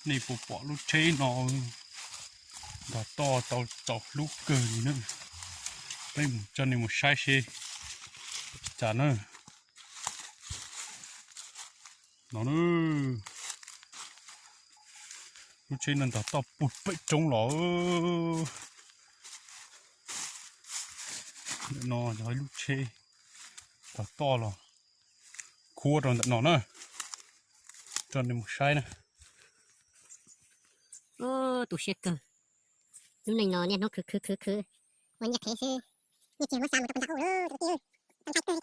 Nej puas pom lub tsheb no ntog toj tau txaus hlub kawg li na. Peb mus coj nej mus saib seb li cas na. No, lub tsheb no ntog toj puag pem roob los. Ntawm no yog ib lub tsheb ntog toj los khuab rau ntawm no na. Coj nej mus saib na. Tu siab kawg. Lub neej no niaj hnub khwv khwv khwv khwv ua nyiaj qhev xwb, yeej tsis muab xa mus rau pes ntsa ub lawm cov kwv tij, txaus ntshai kawg li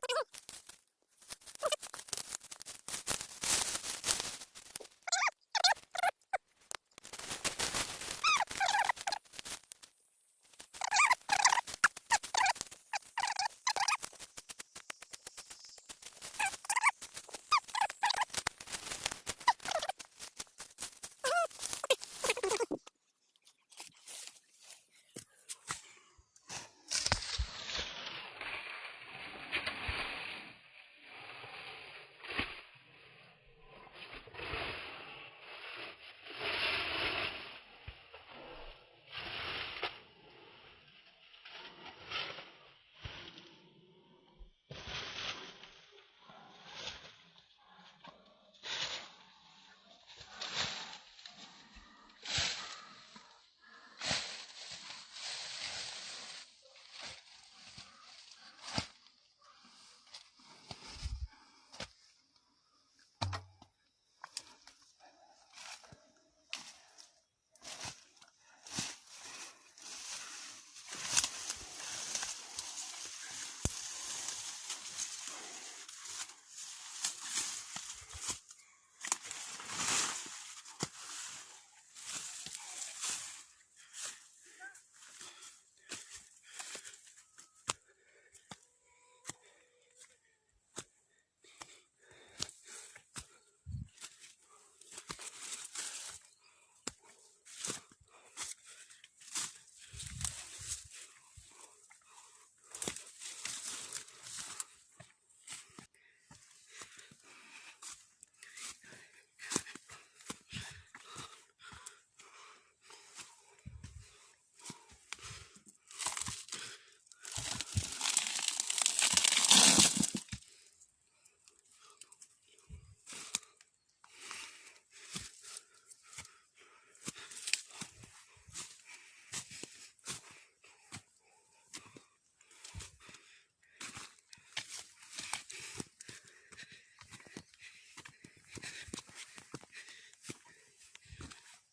tiag.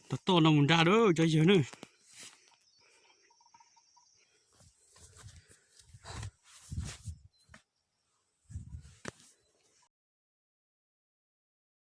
Tau toj no mus nrad lawm cov yawg na.